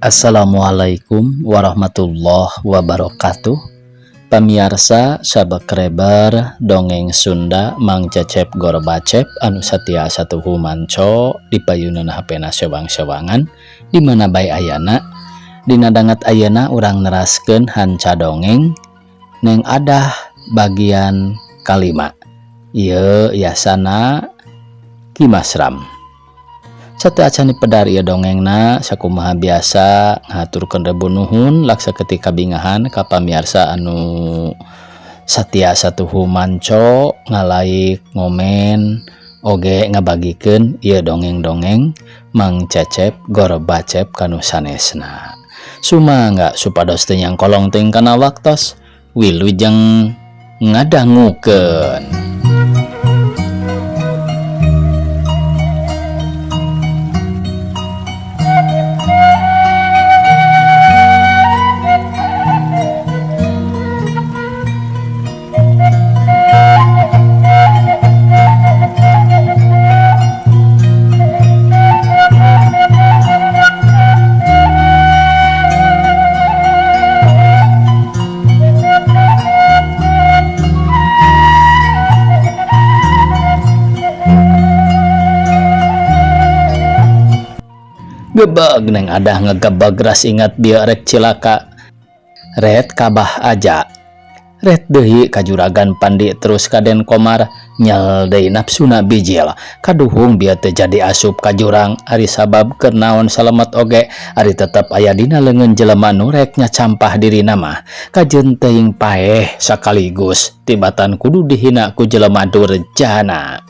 Assalamualaikum warahmatullahi wabarakatuh. Pamiarsa subscriber dongeng Sunda Mang Cecep Gorbacep anu satia satuhu manco di payunan HP na sewang-sewangan di mana bae ayana. Dina danget ayeuna urang neraskeun hanca dongeng Neng Adah bagian kalima. Ieu yasana Ki Masram. Sateuacan dipedar ieu dongengna, sakumaha biasa ngahaturkeun rebu nuhun laksa ketika bingahan ka pamiarsa anu satia satuhu manco ngalaik, ngomen, oge ngabagikeun ieu dongeng-dongeng Mang Cecep Gorbacep kanu sanesna. Sumangga supados teu nyangkolong teuing kana waktos, wilujeng ngadangukeun. Gebeg Neng Adah ngegebeg ras ingat bieu rek cilaka. Ret ka Bah Aja. Ret deui ka Juragan Pandi terus ka Den Komar nyel deui nafsuna bijil. Kaduhung bieu teu jadi asup ka jurang ari sabab keur naon salamet oge ari tetep aya dina leungeun jelema nu rek nyacampah dirina mah. Kajeun teuing paeh sakaligus tibatan kudu dihina ku jelema durjana.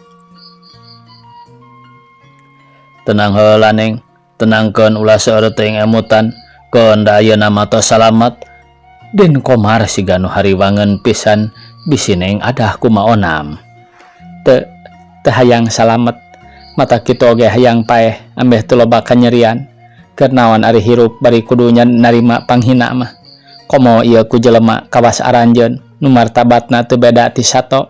Tenang heula Neng, tenangkeun ulah seueur teuing emutan, keun da ayeuna mah tos salamet. Den Komar siga nu hariwangeun pisan bisi Neng Adah kumaonam. Teu, teu hayang salamet, mata kitu oge hayang paeh ambeh teu loba kanyerian. Keur naon ari hirup bari kudu narima panghina mah. Komo ieu ku jelema kawas aranjeun nu martabatna teu beda ti sato.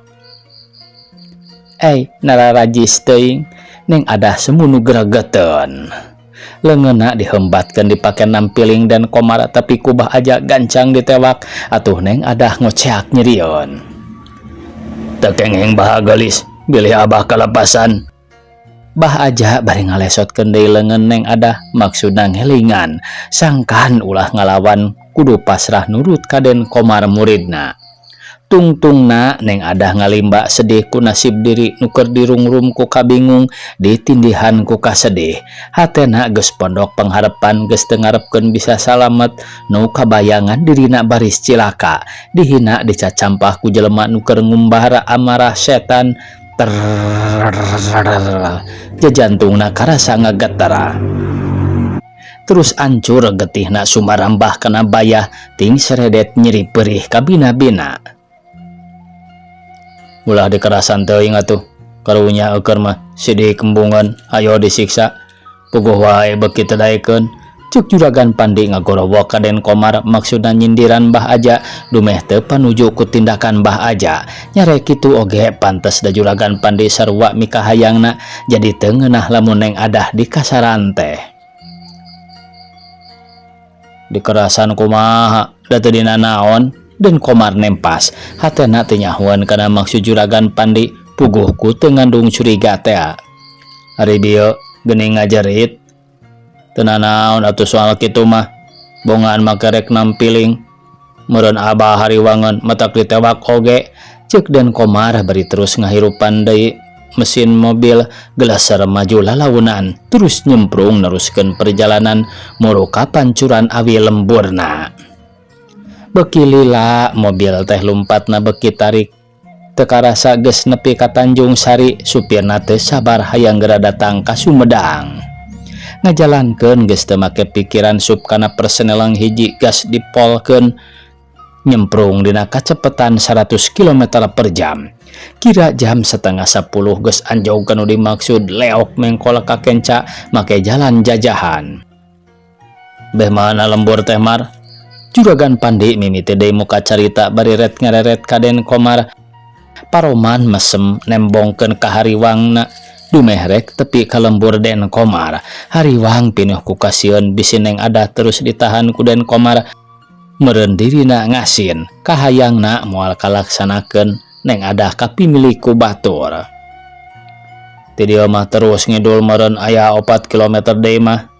Ey, nararajis teuing, Neng Adah semunu gregeteun. Leungeunna dihembatkeun dipake nampiling Den Komar tapi ku Bah Aja gancang ditewak atuh Neng Adah ngoceak nyerieun. Teu kengeng Bah geulis, bilih abah kalepasan. Bah Aja bari ngalesotkeun deui leungeun Neng Adah maksudna ngelingan sangkan ulah ngalawan kudu pasrah nurut ka Den Komar muridna. Tungtungna Neng Adah ngalimba sedih ku nasib diri nu keur dirungrum ku kabingung ditindihan ku kasedih. Hatena geus pondok pangharepan geus teu ngarepkeun bisa salamet nu kabayangan dirina baris cilaka dihina dicacampah ku jelema nu keur ngumbara amarah setan. Jajantungna karasa ngagetara. Terus ancur getihna sumarambah kana bayah ting seredet nyeri perih kabina-bina. Ulah dikerasan teuing atuh, karunya eukeun mah sidik kembungan hayo disiksa. Puguh wae beuki teu daekeun. Cuk Juragan Pandi ngagorowok ka Den Komar maksudna nyindiran Bah Aja dumeh teu panuju ku tindakan Bah Aja. Nyare kitu oge pantes da Juragan Pandi sarua mikahayangna jadi teu ngeunah lamun Neng Adah dikasaran teh. Dikerasan kumaha da teu dina naon? Den Komar nempas hatena teu nyahoan kana maksud Juragan Pandi puguh ku teu ngandung curiga teh. Ari bieu geuning ngajerit teu nanaon atuh soal kitu mah bongan make rek nampiling meureun abah hariwangeun matak ditewak oge. Ceuk Den Komar bari terus ngahirupan deui mesin mobil gelaser maju lalaunan terus nyemprung neruskeun perjalanan muru ka pancuran awi lemburna. Beki lila mobil teh lumpatna beki tarik teu karasa geus nepi ka Tanjung Sari supirna teu sabar hayang geura datang ka Sumedang. Ngajalankeun geus teu make pikiran sup kana persenelang hiji gas dipolkeun nyemprung dina kacepetan 100 kilometer per jam. Kira jam setengah sepuluh geus anjog kanu dimaksud leok mengkol ka kenca make jalan jajahan. Beh mana lembur teh Mar? Juragan Pandi mimiti deui muka carita bari ret ngareret ka Den Komar. Paroman mesem nembongkeun ka hariwangna Dumeh rek tepi ka lembur Den Komar. Hariwang pinuh ku kasieun bisi Neng Adah terus ditahan ku Den Komar. Meureun dirina ngasin, kahayangna moal kalaksanakeun Neng Adah kapimilik ku batur. Ti dieu mah terus ngidul meureun aya 4 kilometer deui mah.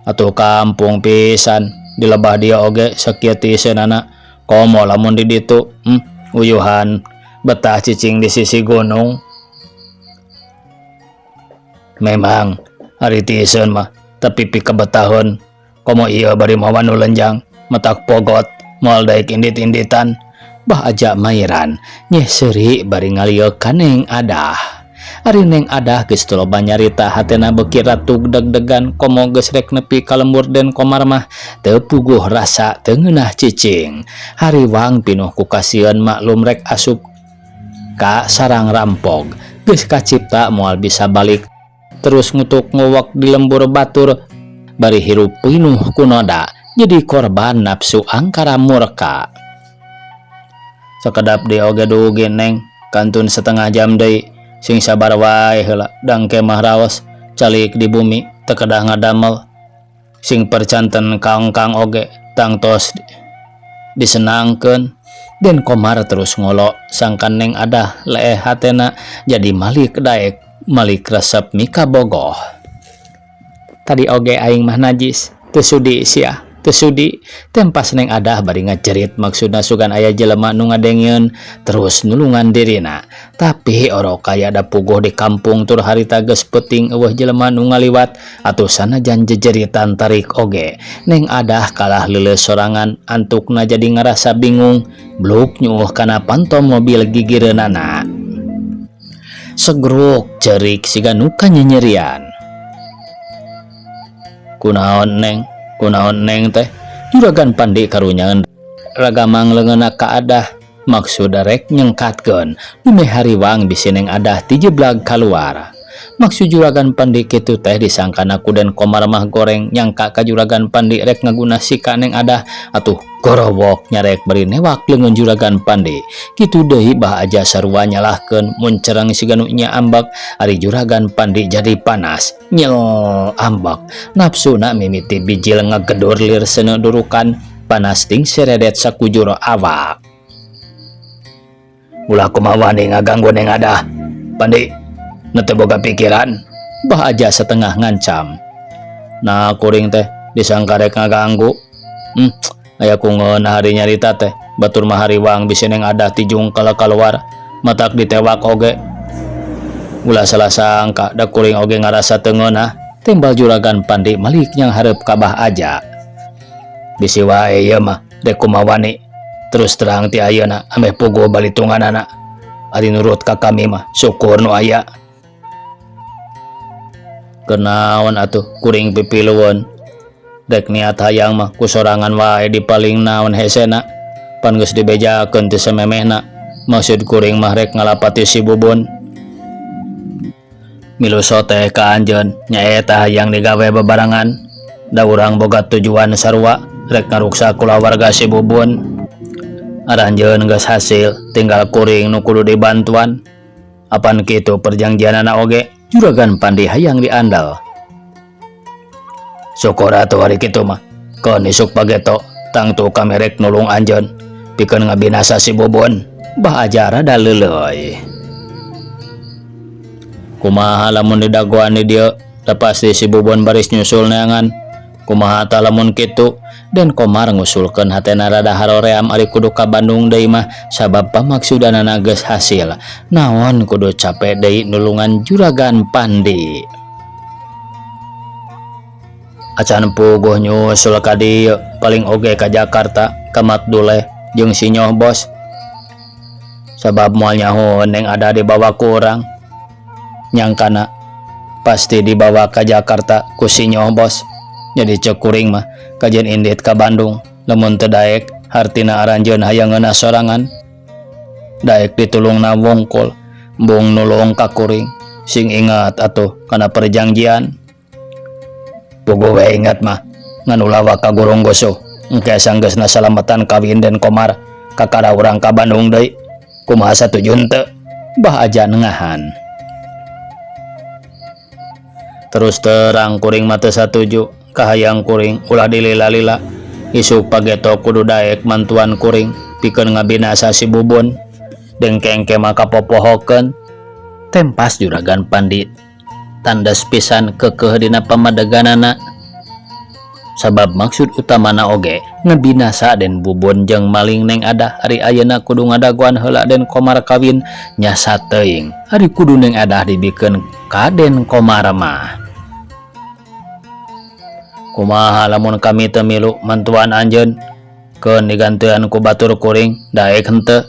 Atuh kampung pisan di lebah dieu oge sakieu tiiseunana komo lamun di ditu uyuhan betah cicing di sisi gunung. Memang ari tiiseun mah tapi pikabetaheun komo ieu bari mawa nu lenjang matak pogot moal daek indit-inditan. Bah Aja mairan nyeh seuri bari ngalieuk ka Neng Adah. Ari Neng Adah geus teu loba nyarita hatena beuki ratug deg-degan komo geus rek nepi ka lembur Den Komar mah teu puguh rasa teu ngeunah cicing. Hariwang pinuh ku kasieun maklum rek asup ka sarang rampog geus kacipta moal bisa balik terus ngutuk nguwek di lembur batur bari hirup pinuh ku noda jadi korban nafsu angkara murka. Sakedap deui oge dugi Neng kantun setengah jam deui sing sabar wae heula dangke mah raos calik di bumi teu kedah ngadamel sing percanten kaongkang oge tangtos disenangkeun. Den Komar terus ngolo sangkan Neng Adah leeh hatena jadi malik daek malik resep mika bogoh. Tadi oge aing mah najis teu sudi sia teu sudi tempas Neng Adah bari ngajerit maksudna sugan aya jelema nu ngadengeun terus nulungan dirina. Tapi orok kaya da puguh di kampung tur harita geus peuting eueuh jelema nu ngaliwat atuh sanajan jejeritan tarik oge Neng Adah kalah leuleus sorangan antukna jadi ngarasa bingung bluk nyuuh kana panto mobil gigireunana. Segruk cerik siga nu kanyenyerian. Kunaon Neng, kunaon Neng teh? Juragan Pandi karunyaeun ragamang leungeunna ka Adah maksud rek nyengkatkeun dumeh hariwang bisi Neng Adah tijeblag kaluar. Maksud Juragan Pandi kitu teh disangkana ku Den Komar mah goreng nyangka ka Juragan Pandi rek ngaguna sika Neng Adah atuh gorowok nyarek bari newak leungeun Juragan Pandi. Kitu deui Bah Aja sarua nyalahkeun mun cereng siga nu nya ambek ari Juragan Pandi jadi panas nyel ambek nafsuna mimiti bijil ngagedur lir seuneu durukan panas ting seredet sakujur awak. Ulah kumaha wani ngaganggu Neng Adah Pandi nu teu boga pikiran. Bah Aja setengah ngancam. Nah kuring teh disangka rek ngaganggu. Aya ku ngeunah hari nyarita teh batur mah hariwang bisi Neng Adah tijung kala kaluar matak ditewak oge. Ulah salah sangka da kuring oge ngarasa teu ngeunah timbal Juragan Pandi malik nyanghareup ka Bah Aja. Bisi wae ieu mah dek kumaha wani terus terang ti ayeuna ameh puguh balitunganana ari nurut ka kami mah syukur nu aya. Kenaon atuh kuring pipilueun dek niat hayang mah ku sorangan wae dipaling naon hesena pan geus dibejakeun ti samemehna maksud kuring mah rek ngalapati si Bubun. Milu sote ka anjeun nyaeta hayang digawe bebarengan da urang boga tujuan sarua rek ngaruksa kulawarga si Bubun. Aranjeun geus hasil tinggal kuring nu kudu dibantuan apan kitu perjanjianana oge. Juragan Pandi hayang diandal. Syukur atuh hari kitu mah keun isuk pageto tangtu kami rek nulung anjeun pikeun ngabinasa si Bubun. Bah Aja rada leuleui. Kumaha lamun didagoan di dieu da pasti si Bubun baris nyusul neangan. Kumaha ta lamun kitu? Den Komar ngusulkeun hatena rada haroream ari kudu ka Bandung deui mah sabab pamaksudanana geus hasil. Naon kudu cape deui nulungan Juragan Pandi. Acan puguh nyusul ka dieu paling oge ka Jakarta ka Mat Duleh jeung si Nyoh Bos. Sabab moal nyaho Neng Ada dibawa ku urang. Nyangkana pasti dibawa ka Jakarta ku si Nyoh Bos. Jadi cek kuring mah kajian indit ka Bandung lamun teu daek hartina aranjeun hayang ngeunah sorangan. Daek ditulungna wungkul embung nulung ka kuring sing ingat atuh kana perjanjian. Puguh we ingat mah ngan ulah waka gurung gosoh engke sanggeusna salamatan kawin Den Komar kakara urang ka Bandung deui kumaha satuju henteu. Bah Aja nengahan. Terus terang kuring mah teu satuju, kahayang kuring ulah dilila-lila. Isuk pageto kudu daek mantuan kuring pikeun ngabinasa si Bubun. Dengke engke mah kapopohokeun. Tempas Juragan Pandi tandas pisan keukeuh dina pamadeganana. Sabab maksud utamana oge ngebinasa Den Bubun jeung maling Neng Adah ari ayeuna kudu ngadagoan heula Den Komar kawin nyasa teuing ari kudu Neng Adah dibikeun ka Den Komar mah. Kumaha lamun kami teu milu mantuan anjeun keun digantian ku batur kuring daek henteu.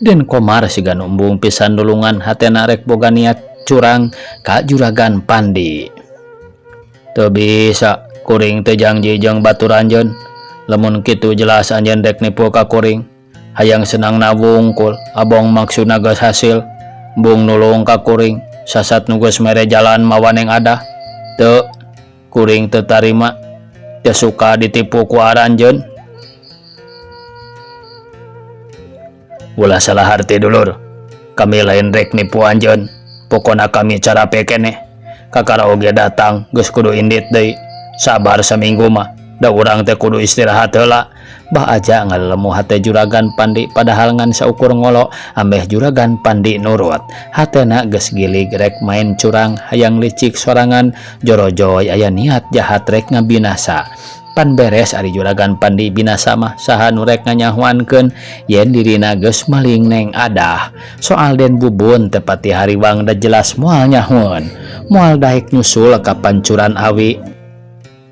Den Komar siga nu embung pisan nulungan hatena rek boga niat curang ka Juragan Pandi. Teu bisa kuring teu jangji jeung batur anjeun. Lamun kitu jelas anjeun rek nipu ka kuring. Hayang senang na wungkul, abong maksudna geus hasil. Embung nulung ka kuring, sasat nu geus mere jalan mawa Neng Adah. Teu, kuring teu tarima. Teu suka ditipu ku aranjeun. Ulah salah harti dulur. Kami lain rek nipu anjeun. Pokona kami carape keneh. Kakara oge datang geus kudu indit deui. Sabar saminggu mah, da urang teh kudu istirahat heula. Bah aja ngalelemu hate Juragan Pandi padahal ngan saukur ngolo ambeh Juragan Pandi nurut. Hatena geus gilig rek main curang hayang licik sorangan jorojoy aya niat jahat rek ngabinasa. Pan beres ari Juragan Pandi binasa mah saha nu rek nganyahoankeun yen dirina geus maling Neng Adah. Soal Den Bubun teu pati hariwang da jelas moal nyahoeun. Moal daek nyusul ka pancuran awi.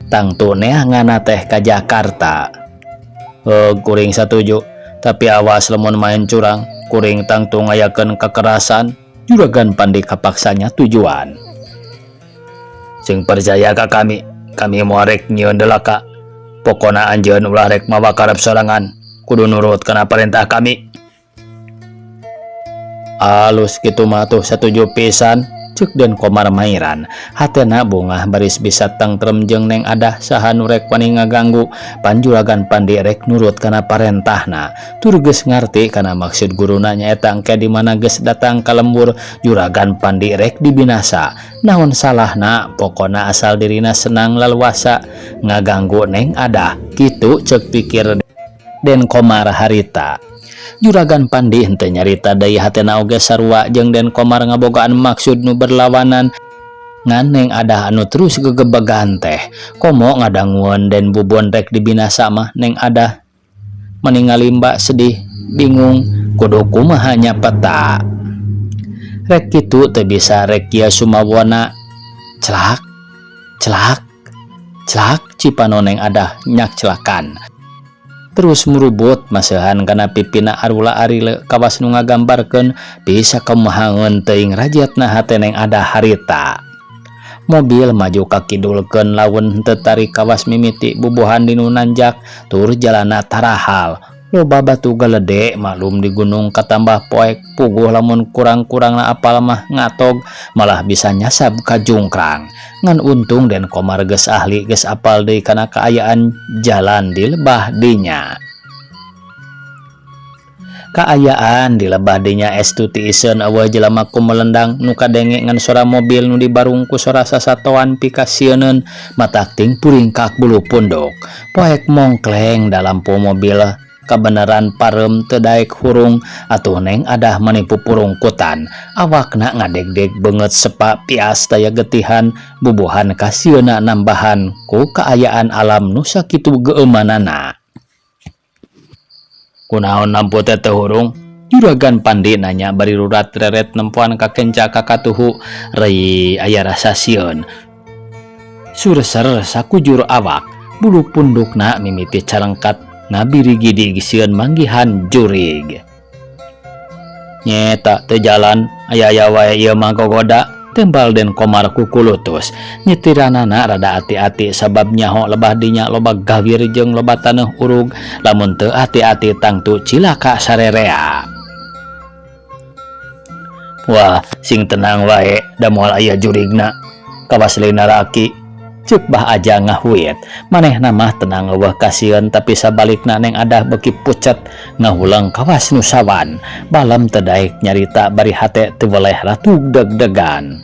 Tangtu neanganna teh ka Jakarta. Heug kuring satuju, tapi awas lamun main curang, kuring tangtu ngayakeun kakerasan. Juragan Pandi kapaksanya tujuan. Sing percaya ka kami, kami moal rek nyieun delaka. Pokona anjeun ulah rek mawa karep sorangan, kudu nurut kana parentah kami. Alus kitu mah tuh satuju pisan, ceuk Den Komar mairan. Hatena bungah baris bisa tengtrem jeung Neng Adah saha nu rek wani ngaganggu. Pan Juragan Pandi rek nurut kana parentahna. Tur geus ngarti kana maksud guruna nyaeta engke di mana geus datang ka lembur Juragan Pandi rek dibinasa. Naon salahna pokona asal dirina senang laluasa ngaganggu Neng Adah kitu ceuk pikir Den Komar harita. Juragan Pandi henteu nyarita deui hatena oge sarua jeung Den Komar ngabogaan maksud nu berlawanan. Ngan Neng Adah anu terus gegebegan teh komo ngadangueun Den Bubun rek dibinasa mah Neng Adah meningali mbak sedih bingung kudu kumaha nya peta. Rek kitu teu bisa rek kieu sumawona. Celak celak celak cipano Neng Adah nyak celakan. Terus murubut maseuhan kana pipina arula arile kawas nu ngagambarkeun bisa kemahangeun teuing rajatna hate Neng Adah harita. Mobil maju ka kidulkeun laun henteu tarik kawas mimiti bubuhan dinu nanjak tur jalana tarahal. Loba batu galede maklum di gunung katambah poek puguh lamun kurang-kurangna apal mah ngatog malah bisa nyasab ka jungkrang. Ngan untung Den Komar geus ahli geus apal deui kana kaayaan jalan di lebah dinya. Kaayaan di lebah dinya estu tiiseun eueuh jelema kumelendang nu kadenge ngan sora mobil nu dibarung ku sora sasatoan pikasieuneun matak ting puringkak bulu punduk. Poek mongkleng da lampu mobil kabeneran pareum teu daek hurung atuh Neng Adah manipu purungkutan. Awakna ngadegdeg beungeut sepa pias daya getihan bubuhan kasieuna nambahan ku kaayaan alam nu sakitu geumanana. Kunaon lampu teh teu hurung? Juragan Pandi nanya bari rurat reret nempoan ka kenca ka katuhu rei aya rasa sieun. Surser sakujur awak, bulu pundukna mimiti carengkat ngabirigidig sieun manggihan jurig. Nyeta teu jalan, aya-aya wae ieu mah gogoda, tembal Den Komar kukulutus. Nyetiranana rada ati-ati sabab nyaho lebah dinya loba gawir jeung loba taneuh urug, lamun teu ati-ati tangtu cilaka sarerea. Wah, sing tenang wae, da moal aya jurigna. Kawas lina raki. Ceuk Bah Aja ngahuit. Manehna mah tenang eueuh kasieun tapi sabalikna Neng Adah beuki pucet ngahuleung kawas nu sawan. Balem teu daek nyarita bari hate teu weleh ratug deg-degan.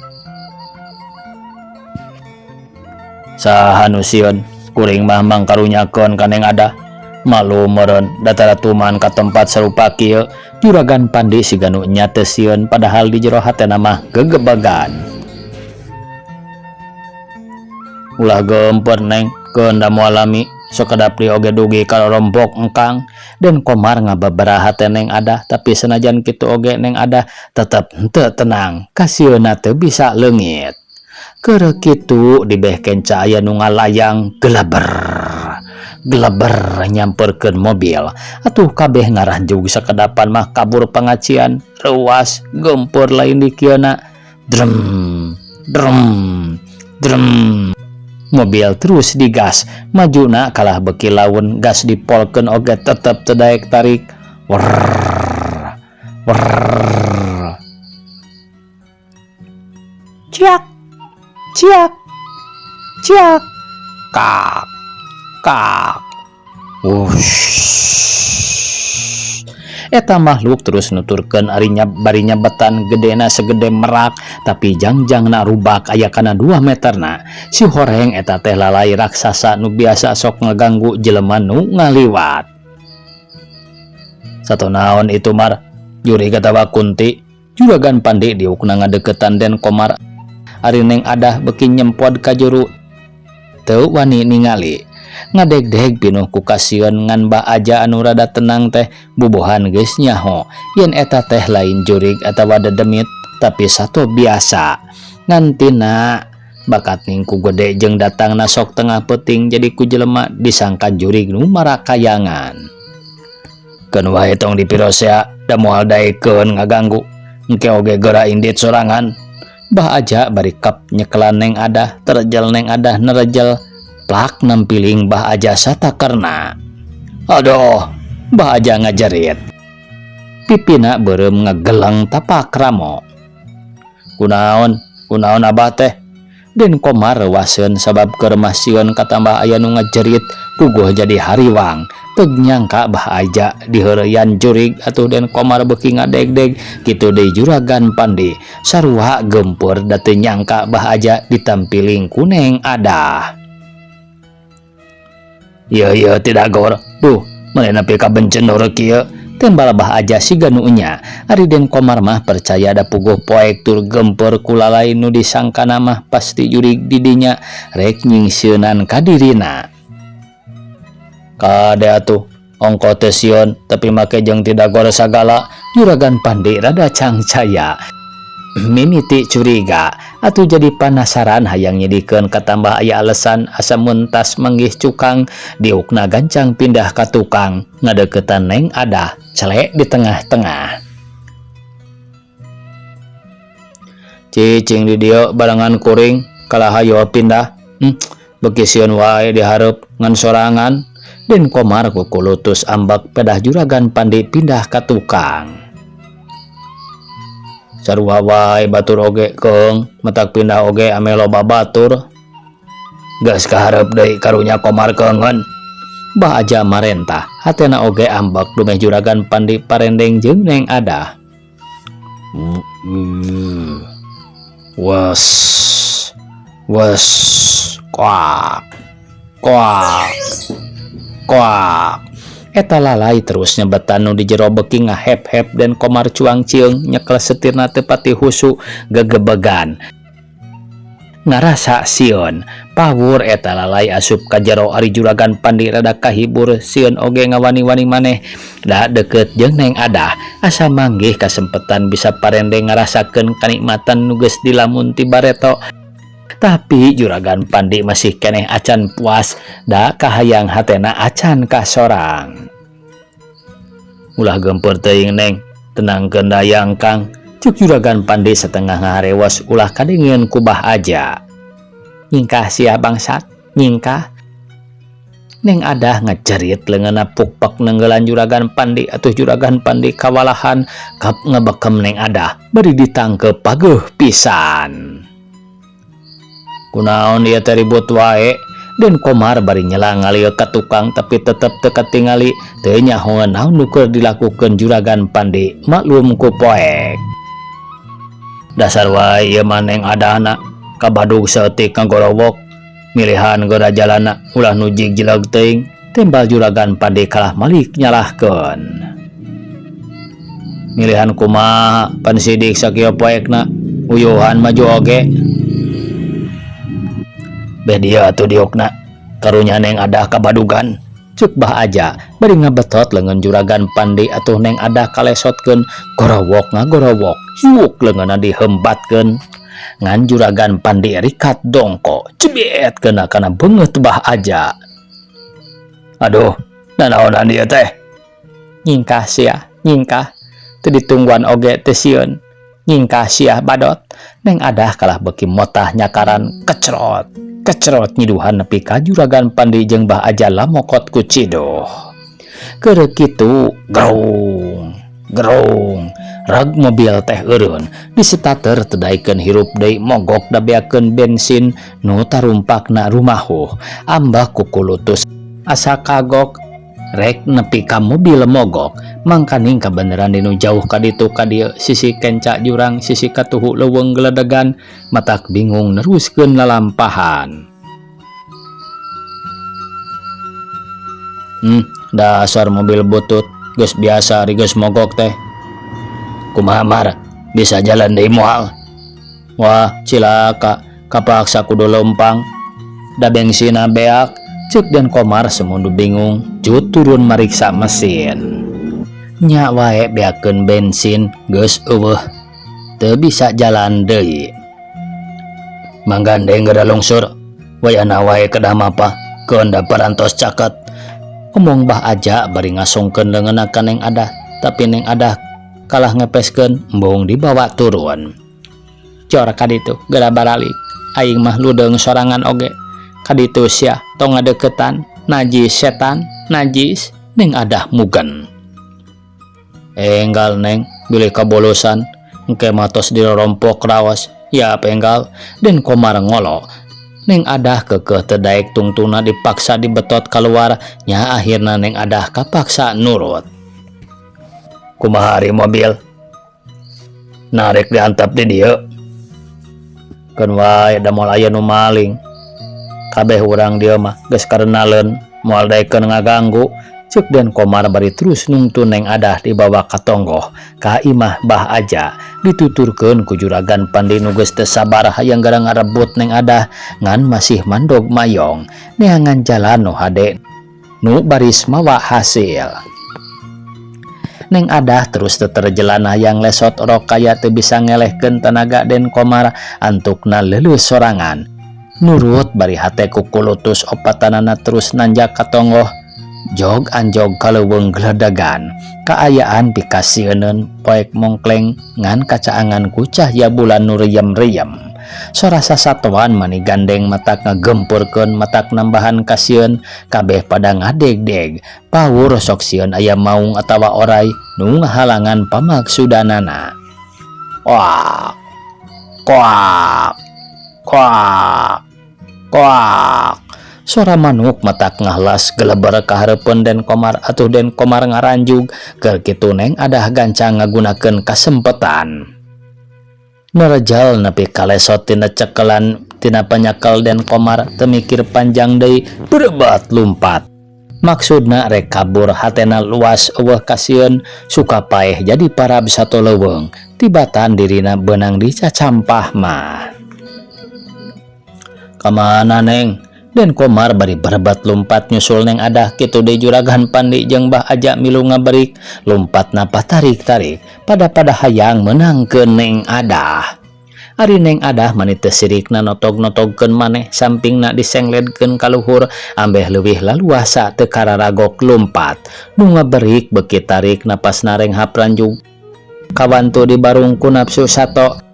Saha nu sieun, kuring mah mangkarunyakeun ka Neng Adah. Malu meureun da taratuman ka tempat sarupa kieu, Juragan Pandi siga nu nya teu sieun padahal di jero hatena mah gegebegan. Ulah geumpeur Neng, keun da moal lami, sakedap deui oge dugi ka rorompok engkang. Den Komar ngababaraha hate Neng Adah, tapi sanajan kitu oge Neng Adah tetep henteu tenang, kasieunna teu bisa leungit. Keur kitu di beh kenca aya nu ngalayang geleber geleber nyamperkeun mobil. Atuh kabeh ngaranjug sakedapan mah kabur pangacian, reuas geumpeur lain dikieuna. Drem drem drem. Mobil terus digas, majuna kalah beki laun gas dipolkeun oge tetep teu daek tarik. Werrrr werrrr. Ciak ciak ciak kak kak. Wush. Eta makhluk terus nuturkeun ari bari nyabetan gedena segede merak tapi jangjangna rubak aya kana 2 meterna. Si horeng eta teh lalai raksasa nu biasa sok ngaganggu jelema nu ngaliwat. Sato naon itu Mar? Jurig atawa kunti? Juragan Pandi diukna ngadeukeutan Den Komar. Ari Neng Adah beuki nyempod ka juru teu wani ningali. Ngadegdeg pinuh ku kasieun ngan Bah Aja anu rada tenang teh bubuhan geus nyaho yen eta teh lain jurig atawa dedemit tapi sato biasa. Ngan tina bakat ningku gede jeung datangna sok tengah peuting jadi ku jelema disangka jurig nu marakayangan. Keun wae tong dipirosea da moal daekeun ngaganggu. Engke oge geura indit sorangan. Bah Aja bari kap nyekelan Neng Adah, terjel Neng Adah nerejel. Plak nampiling Bah Aja satakerna. Aduh, Bah Aja ngajerit. Pipina beureum ngageleng tapak ramo. Kunaon, kunaon abah teh? Den Komar reuaseun sabab keur mah sieun katambah aya nu ngajerit puguh jadi hariwang. Teu nyangka Bah Aja diheureyan jurig atuh Den Komar beuki ngadegdeg kitu deui Juragan Pandi. Sarua geumpeur da teu nyangka Bah Aja ditampiling ku Neng Adah. Ieu ieu tidak gor. Duh, maneh nepi ka bencenur kieu. Tembal Bah Aja siga nu nya. Ari Den Komar mah percaya da puguh poek tur geumpeur ku lalai nu disangkana mah pasti jurig di dinya rek nyingsieunan ka dirina. Kade atuh, ongko teh sieun tapi make jeung tidak gor sagala. Juragan Pandi rada cangcaya. Mimiti curiga atuh jadi panasaran hayang nyidikeun katambah aya alesan asa muntas manggih cukang diukna gancang pindah ka tukang ngadeuketan Neng Adah celek di tengah-tengah. Cicing di dieu barengan kuring kalah hayo pindah. Beuki sieun wae dihareup ngan sorangan. Den Komar kukulutus ambek pedah Juragan Pandi pindah ka tukang. Sarua wae batur oge keung, matak pindah oge ame loba batur. Geus kahareup deui karunya Komar keungeun. Bah Aja marentah, hatena oge ambek dumeh Juragan Pandi parendeng jeung Neng Adah. Was was koak koak koak. Eta lalai terus nyebetan nu di jero beuki ngahep-hep dan Komar cuang cieung nyekel setirna teu pati husu gegebegan. Ngarasa sieun pawur eta lalai asup ka jero ari Juragan Pandi rada kahibur sieun oge ngawani-wani maneh da deukeut jeung Neng Adah asa manggih kasempetan bisa parendeng ngarasakeun kanikmatan nu geus dilamun ti bareto. Tapi Juragan Pandi masih keneh acan puas da kahayang hatena acan kasorang. Ulah gempeur teuing Neng, tenangkeun dayang Kang. Cuk Juragan Pandi setengah ngaharewas ulah kadengeun ku Bah Aja. Nyingkah sia bangsat, nyingkah. Neng Adah ngejerit leungeunna pukpek nenggelan Juragan Pandi atuh Juragan Pandi kawalahan kap ngebekem Neng Adah bari ditangkep pageuh pisan. Kunaon ieu teh ribut wae? Den Komar bari nyela ngalieu ka tukang tapi tetep teu katingali teu nyaho naon nu keur dilakukeun Juragan Pandi maklum ku poek. Dasar wae ieu mah Neng Adahna kabadug saeutik ngagorowok. Milihan geura jalanna ulah nu jigjileg teuing, tembal Juragan Pandi kalah malik nyalahkeun. Milihan kumaha pan sidik sakieu poekna, uyuhan maju oge. Beh dieu atuh diukna, karunya Neng Adah kabadugan. Cuk Bah Aja bari ngabetot leungeun Juragan Pandi atuh Neng Adah kalesotkeun gorowok ngagorowok yuk leungeunna dihembatkeun. Ngan Juragan Pandi rikat dongko cebiet kena kana beungeut Bah Aja. Aduh, nanaonan dieu teh? Nyingkah sia, nyingkah. Teu ditungguan oge teu sieun. Nyingkah sia badot. Neng Adah kalah beuki motah nyakaran kecrot. Kecrot nyiduhan nepi ka Juragan Pandi jeung Bah Aja lamokot ku ciduh. Keur kitu gerung gerung rag mobil teh eureun disetater teu daekeun hirup deui mogok da beakeun bensin nu tarumpakna rumahuh ambak kukulutus asa kagok rek nepi ka mobil mogok mangkaning kabeneran dinu jauh ka ditu ka dieu sisi kenca jurang sisi katuhu leuweung geledegan matak bingung neruskeun lalampahan. Dasar mobil butut geus biasa ari geus mogok teh. Kumaha Mar, bisa jalan deui moal? Wah, cilaka, kapaksa kudu leumpang. Da bengsina beak, ceuk Den Komar semundu bingung, cut turun mariksa mesin. Nya wae beakeun bensin geus eueuh, teu bisa jalan deui. Manggandeng geura lungsur, wayahna wae kedah mapah, keun da parantos caket. Omong Bah Aja bari ngasongkeun leungeunna ka Neng Adah, tapi Neng Adah kalah ngepeskeun embung dibawa turun. Cor ka ditu geura baralik, aing mah ludeung sorangan oge. Ka ditu sia tong ngadeukeutan, najis setan, najis. Neng Adah mugen. Enggal Neng, bilih kabolosan, engke mah tos dirorompok raos. Ya penggal, Den Komar ngolo. Neng Adah kekeh teu daek tungtungna dipaksa dibetot kaluar, nya akhirna Neng Adah kapaksa nurut. Kumaha ari mobil? Narek diantep di dieu. Keun wae da moal aya nu maling. Kabeh urang dieu mah geus karenaleun, moal daekeun ngaganggu. Ceuk Den Komar bari terus nungtun Neng Adah dibawa ka tonggoh ka imah Bah Aja dituturkeun ku Juragan Pandi nu geus teu sabar hayang gara ngarebut Neng Adah ngan masih mandog mayong neangan jalan nu hade nu baris mawa hasil. Neng Adah terus teterjelan hayang lesot rok kaya teu bisa ngelehkeun tanaga Den Komar antukna leuleus sorangan. Nurut bari hate kukulutus opatanana terus nanjak ka tonggoh. Jog anjog kaleuweung geledegan kaayaan pikasieuneun poek mongkleng ngan kacaangan ku cahya bulan nu riem-riem. Sora sasatoan mani gandeng matak ngagempurkeun matak nambahan kasieun kabeh pada ngadeg-deg paur sok sieun aya maung atawa orai nu ngahalangan pamaksudanana. Koak koak koak koak. Sora manuk matak ngahlas geleber ka hareupeun Den Komar atuh Den Komar ngaranjug keur kitu Neng Adah gancang ngagunakeun kasempetan. Nerejal nepi kalesot tina cekelan tina panyakel Den Komar teu mikir panjang deui berebat lumpat. Maksudna rek kabur hatena luas eueuh kasieun suka paeh jadi parab sato leuweung tibatan dirina beunang dicacampah mah. Kamana Neng? Den Komar bari berebat lumpat nyusul Neng Adah kitu deui Juragan Pandi jeung Bah Aja milu ngaberik lumpatna patarik-tarik pada-pada hayang meunangkeun Neng Adah. Ari Neng Adah mani teu sirikna notog-notogkeun maneh sampingna disengledkeun ka luhur ambeh leuwih laluasa teu kararagok lumpat. Nu ngaberik beuki tarik napasna renghap ranjug kawantu dibarung ku nafsu sato.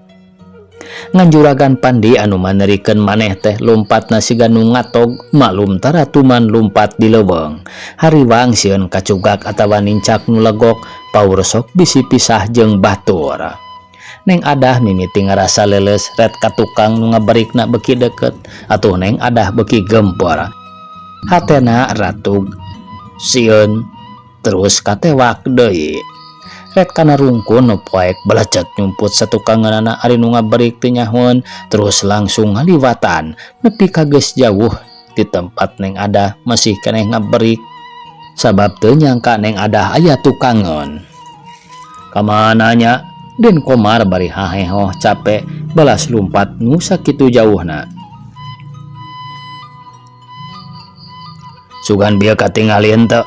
Ngan Juragan Pandi anu manerikeun maneh teh lumpatna siga nu ngatog maklum taratuman lumpat di leuweung. Hariwang sieun kacugak atawa nincak nu legok paur sok bisi pisah jeung batur. Neng Adah mimiti ngarasa leuleus ret ka tukang nu ngaberikna beuki deukeut atuh Neng Adah beuki gempor. Hatena ratug sieun terus katewak deui. Rek kana rungkun nu poek belecet nyumput satukangeunana ari nu ngaberik teu nyahoeun terus langsung ngaliwatan nepi ka geus jauh ti tempat Neng Adah masih keneh ngaberik sabab teu nyangka Neng Adah aya tukangeun. Kamana nya? Den Komar bari hahehoh cape balas lumpat nu sakitu jauhna. Sugan bieu katingali henteu.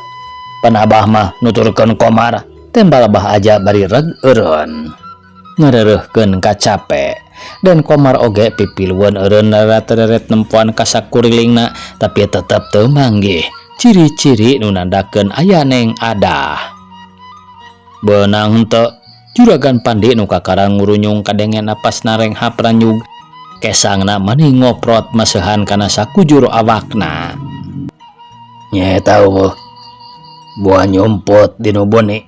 Pan abah mah nuturkeun Komar, tembal Abah Aja bari reg eureun. Ngareureuhkeun kacape. Den Komar oge pipilueun eureun reret-reret nempoan ka sakurilingna tapi tetep teu manggih ciri-ciri nu nandakeun aya Neng Adah. Beunang henteu, Juragan Pandi nu kakara ngurunyung kadenge napas narenghap ranyug. Kesangna mani ngoprot maseuhan kana sakujur awakna. Nyaeta eueuh buah nyumput di nu buni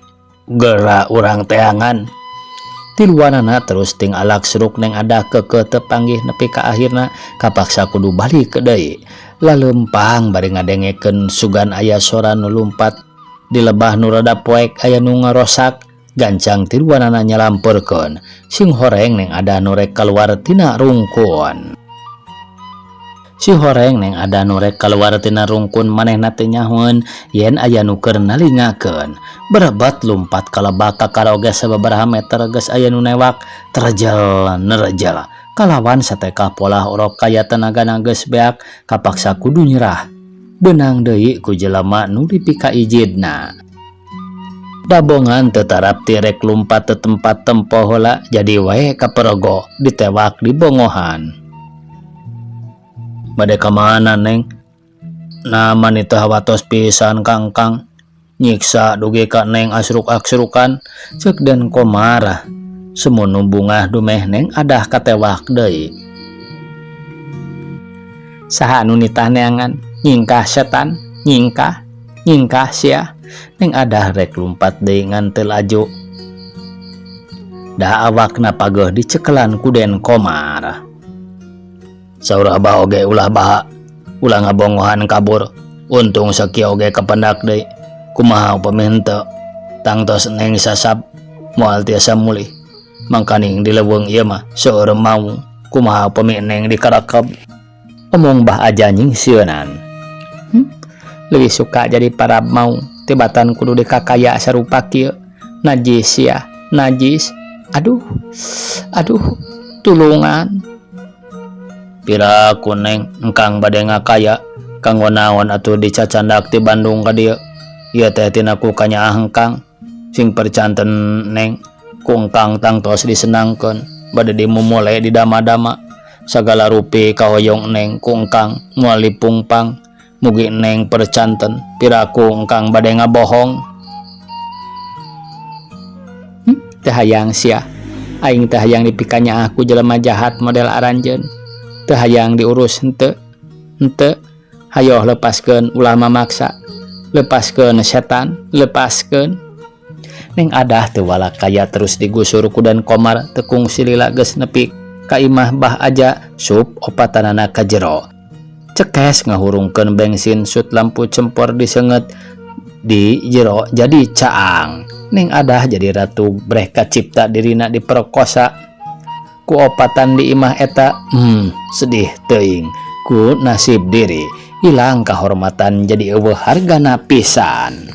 gera urang teangan. Tiluanana terus ting alak seruk Neng Adah keukeuh teu panggih nepi ka akhirna kapaksa kudu balik deui. Laleumpang bari ngadengekeun sugan aya sora nu lumpat di lebah nu rada poek aya nu ngarosak. Gancang tiluanana nyalampeurkeun sing horeng Neng Adah nu rek kaluar tina rungkun. Si horeng Neng Adah nu rek kaluar tina rungkun manehna teu nyahoeun yen aya nu keur nalingakeun. Berebet lumpat ka lebak kakara oge sababaraha meter geus aya nu newak terjel nerjel kalawan satekah polah orok kaya tenagana geus beak kapaksa kudu nyerah. Beunang deui ku jelema nu dipikaijidna. Dabongan teu tarapti rek lumpat tetempat tempo heula jadi wae kaperego ditewak di bongohan. Bade ka mana Neng? Nah mani teu hawatos pisan ka engkang. Nyiksa dugi ka Neng asruk-asrukan ceuk Den Komar. Semunu bungah dumeh Neng Adah katewak deui. Saha anu nitah neangan? Nyingkah setan, nyingkah, nyingkah sia. Neng Adah rek lumpat deui ngan teu laju. Da awakna pageuh dicekelan ku Den Komar. Saur abah oge ulah baha, ulah ngabongohan kabur. Untung sakieu oge kapendak deui. Kumaha upami henteu? Tangtos Neng sasab moal tiasa mulih. Mangkaning di leuweung ieu mah seueur maung. Kumaha upami Neng dikarakeb? Omong Bah Aja nyingsieunan. Leuwih suka jadi parab maung tibatan kudu dikakaya sarupa kieu. Najis sia, najis. Aduh, aduh, tulungan. Piraku Neng engkang bade ngakaya kanggo naon atuh dicacandak ti Bandung ka dieu. Ieu teh tina ku kanyaah engkang. Sing percanten Neng, ku engkang tangtos disenangkeun bade dimumule di dama-dama. Sagala rupi kahoyong Neng ku engkang moal dipungpang. Mugi Neng percanten piraku engkang bade ngabohong. Teu hayang sia. Aing teu hayang dipikanyaah ku jelema jahat model aranjeun. Teu hayang diurus henteu. Henteu. Hayoh lepaskeun ulah mamaksa. Lepaskeun setan, lepaskeun. Neng Adah teu walakaya terus digusur ku Den Komar teu kungsi lila geus nepi ka imah Bah Aja sup opatanana ka jero. Cekes ngahurungkeun bensin sut lampu cempor diseungeut di jero jadi caang. Neng Adah jadi ratu breh kacipta dirina diperkosa ku opatan di imah eta. Sedih teuing ku nasib diri hilang kahormatan jadi eueuh hargana pisan.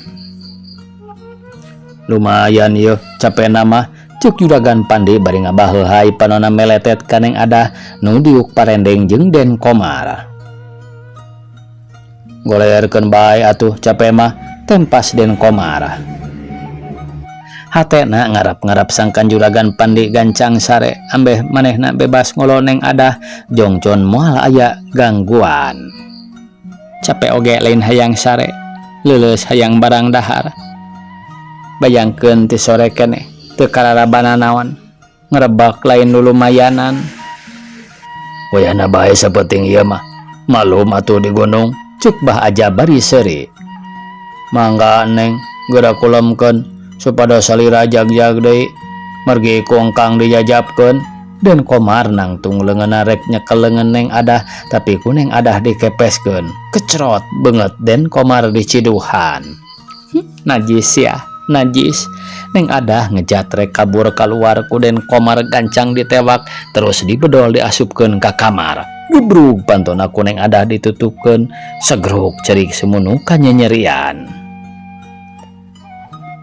Lumayan yeuh capena mah ceuk Juragan Pandi bari ngabaheuhai panona meletet ka Neng Adah nu diuk parendeng jeung Den Komar. Golerkeun bae atuh cape mah tempas Den Komar. Hatena ngarap-ngarap sangkan Juragan Pandi gancang sare ambeh manehna bebas ngolo Neng Adah jongjon moal aya gangguan. Cape oge lain hayang sare, leuleus hayang barang dahar. Bayangkeun ti sore keneh teu kararabana naon, ngrebak lain lulumayanan. Wayahna bae sapenting ieu mah, malum atuh di gunung, ceuk Bah Aja bari seuri. Mangga Neng, geura kulemkeun supados salira jag-jag deui, margi ku engkang dijajabkeun. Den Komar nangtung leungeunna rek nyekel leungeun Neng Adah, tapi ku Neng Adah dikepeskeun. Kecrot beungeut Den Komar diciduhan. Najis sia. Najis. Neng Adah ngejatrek kabur kaluar ku Den Komar gancang ditewak terus dibedol diasupkeun ka kamar. Gebrug pantona ku Neng Adah ditutupkeun segruk cerik semunu kanyanyerian.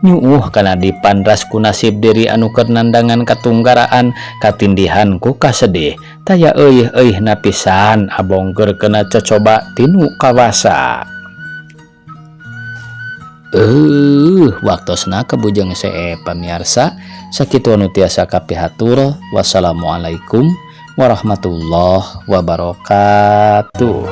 Nyuuh kana dipandras ku nasib diri anu keur nandangan katunggaraan katindihan ku kasedih taya euih-euih napisan abong keur kena cocoba tinu kawasa. Waktosna kabujeng see pamiarsa sakitu anu tiasa kapihatur. Wassalamualaikum warahmatullahi wabarakatuh.